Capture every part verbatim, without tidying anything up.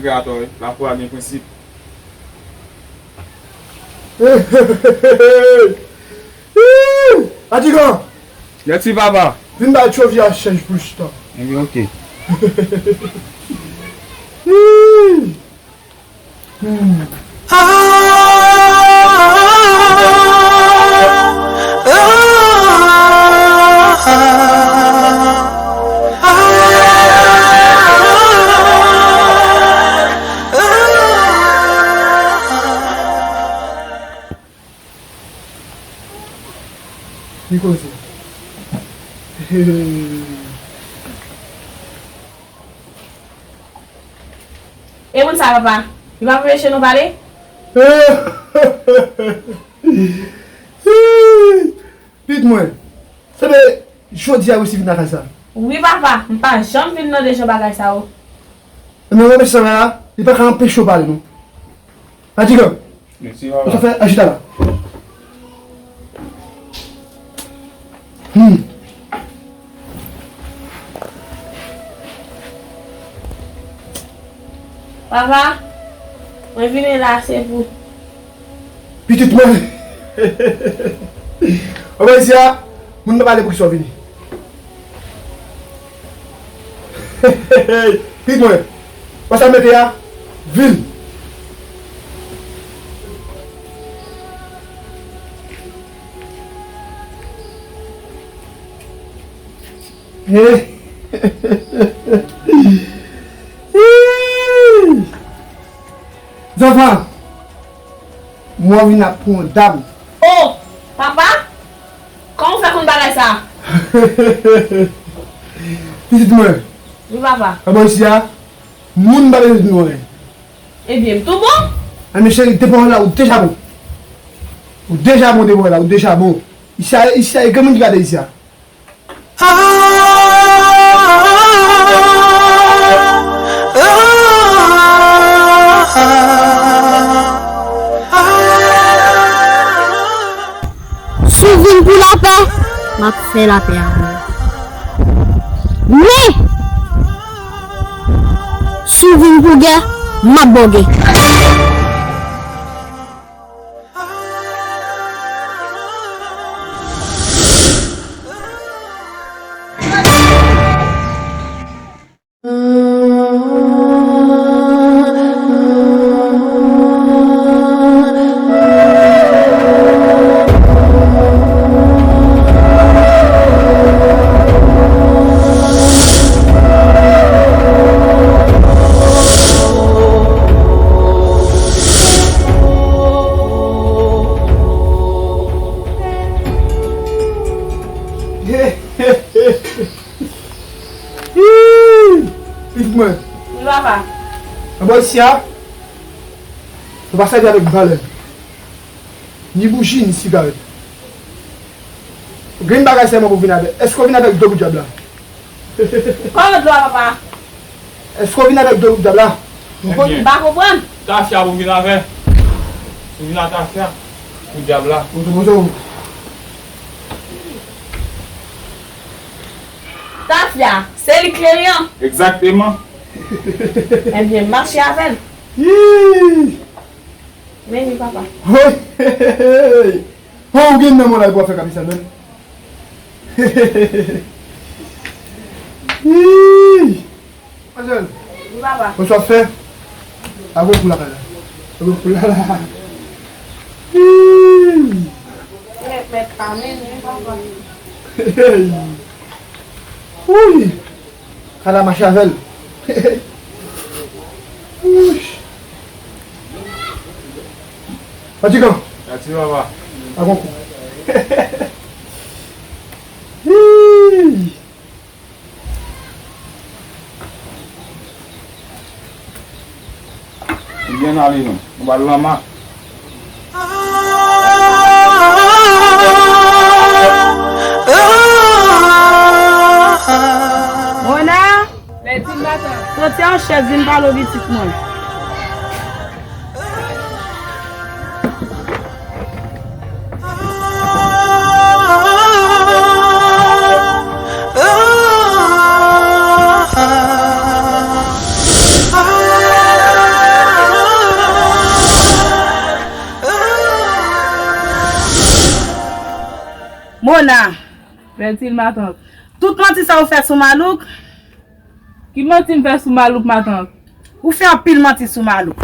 Atò, wi. Lafwa gen prensip. Fatigan! Mèsi, papa. Vin bay tchovi a chèj plis tan. Ebyen, oke. Li koze. E moun sa, papa? Li pa anpeche nou pale? Pitit mwen, sa vle jodi a wi si vin nan kay sa. Wi, papa, m pa janm vin nan de jan bagay sa yo. Nan mesye sa la, li pa ka anpeche w pale, non. Fatigan. Mèsi, papa. Ou sa fè, achita la. Hmm. Papa, mwen vini la, se pou. Pitit mwen. Anba isi a, moun pa pale pou ki sa w vini. Pitit mwen, wè sa m mete a? Vin. Zanfan, mwen vin ap pran dam. Oh, papa, kòman w fè konn bagay sa? Pitit mwen. Wi, papa. Anba isi a, moun pa bezwen di nou anyen. Ebyen, m tou bon. Anmè cheri, depi w la, ou deja bon. Ou deja bon, depi w la, ou deja bon. Isi a, isi a, e gen moun ki gade isi a. Si w vin pou lapè, m ap fè lapè avè w. Men, si w vin pou gè, m ap ba w gè. Pitit mwen. Wi, papa. Anba isi a, nou pa sèvi avèk balèn, ni bouji, ni sigarèt. Ou gen yon bagay sèlman pou vin avè l. Èske w vin avèk dlo pou dyab la? Kòman dlo a, papa? Èske w vin avèk dlo pou dyab la? Ebyen, m pa konprann. Tafya pou vin avè. Ou vin ak tafya pou dyab la. Pozo, pozo. Tafya, se li k lè li an? Egzakteman. Ebyen, mache avè l. Yii! Men li, papa. Woy! Hon, ou gen nan mwen la pou w ap fè kabesal menm. Yii! Manzèl. Wi, papa. Bonswa, fè. Avè pou lakay la. Avè pou la la. Hii. Mèt, mèt pa mennen, papa. Hey. Wi. Kala mache avè l. Wouch. Fatigan. Mèsi, papa. A bon kou. Hii. Byen ale non. Nou pral lanmak. Mona, soti an chèz vin pale w pitit mwen. Mona. Fè di l, matant. Tout manti sa ou fè sou Malouk? Ki manti m fè sou Malouk, matant? Ou fè anpil manti sou Malouk.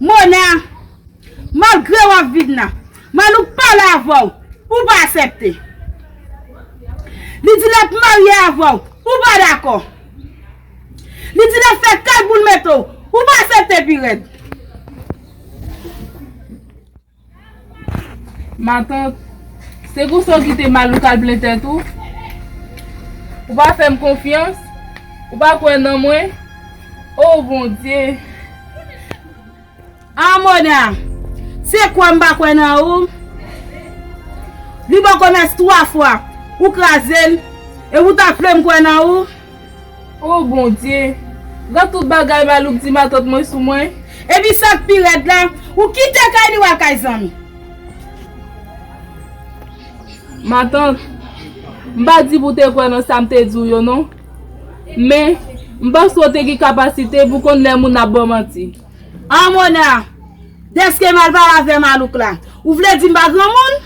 Mona, malgre w ap viv nan, Malouk pale avè w, ou pa aksepte. Li di l ap marye avè w, ou pa dakò. Li di l ap fè kay pou l mete w, ou pa aksepte pi rèd. Matant, se konsa w kite Malouk al plen tèt ou? Ou pa fè m konfyans? Ou pa kwè nan mwen? O Bondye! A Mona, se kwè m pa kwè nan ou? Li ba w komès twa fwa, ou kraze l, e ou ta vle m kwè nan ou? O Bondye, gad tout bagay Malouk di matant mwen sou mwen. Epi sa k pi rèd la, ou kite kay li w al kay zanmi. Matant, m pa di pou w te kwè nan sa m te di w yo non. Men, m panse w te gen kapasite pou konn lè moun ap ba w manti. A Mona, dèske m al pale avè Malouk la, ou vle di m pa granmoun?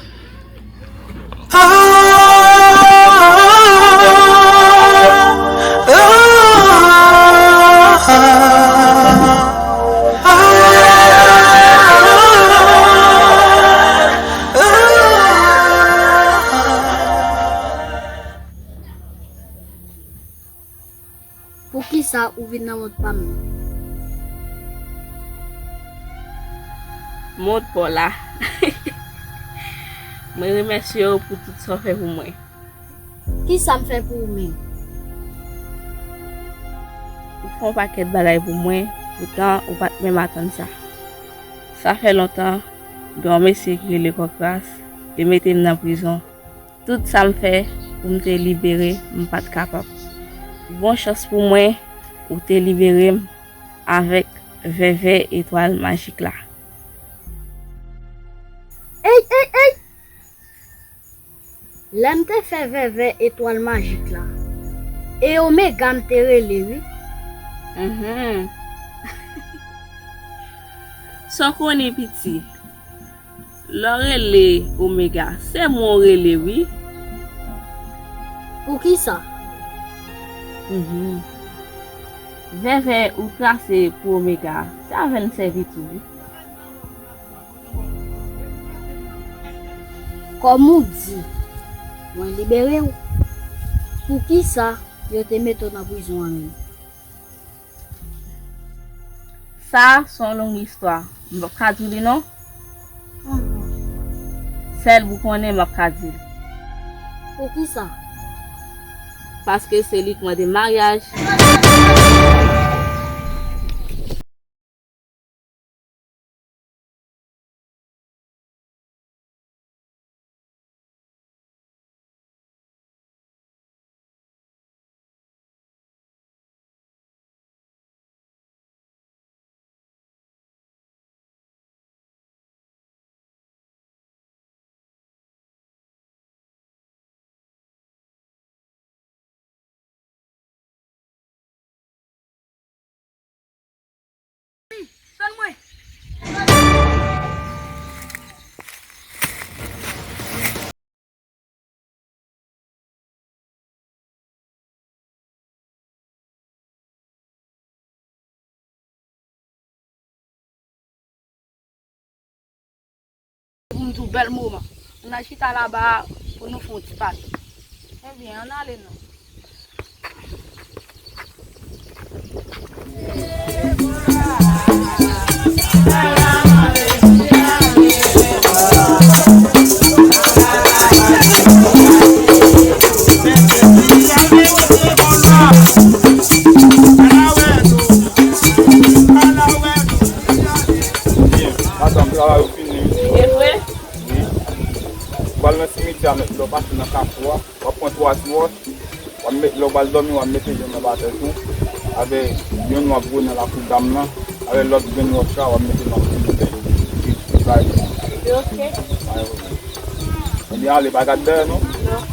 Poukisa ou vin nan mond pa m nan? Mond pa w la. Mwen remèsye w pou tout sa w fè pou mwen. Kisa m fè pou ou menm? Ou fè yon pakèt bagay pou mwen, poutan ou pa t menm atann sa. Sa fè lontan, gen yon mesye ki rele Kòkras, te mete m nan prizon. Tout sa m fè pou m te libere, m pa t kapab. Bon chans pou mwen, ou te libere m avèk vèvè etwal majik la. Ey, ey, ey! Lè m te fè vèvè etwal majik la, e Omega m te rele, wi. Mhm. Sa w konnen, piti? Lè w rele Omega, se mwen w rele, wi. Poukisa? Mhm. Vèvè ou trase pou Omega, se avè l m sèvi tou, wi. Kòm ou di, mwen libere w. Poukisa yo te mete w nan prizon an menm? Sa a se yon long istwa. M p ap ka di w li non. Mhm. Sèl pou konnen m ap ka di l. Poukisa? Paske se li k mande maryaj. Tann mwen. Pou m di w bèl moman. Ann al chita laba a pou nou fè yon ti pale. Ebyen, ann ale non. Madanm, travay ou fini? E vre? Wi. Ou pral nan simityè a, mèt lè w pase nan kafou a, w ap pran twa ti wòch, w ap met, lè w pral dòmi, w ap mete youn anba tèt ou, avè youn w ap woule nan lakou dam nan, avè lòt grenn wòch la, w ap mete nan kou bouton. Epi, bay. Epi, oke. Ebyen, ale, pa gad dèyè, non? Non.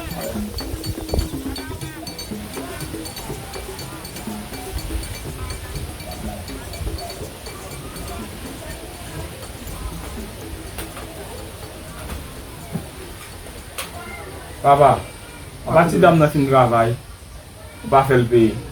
Papa, apati dam nan fin travay, ou pa fè l peye.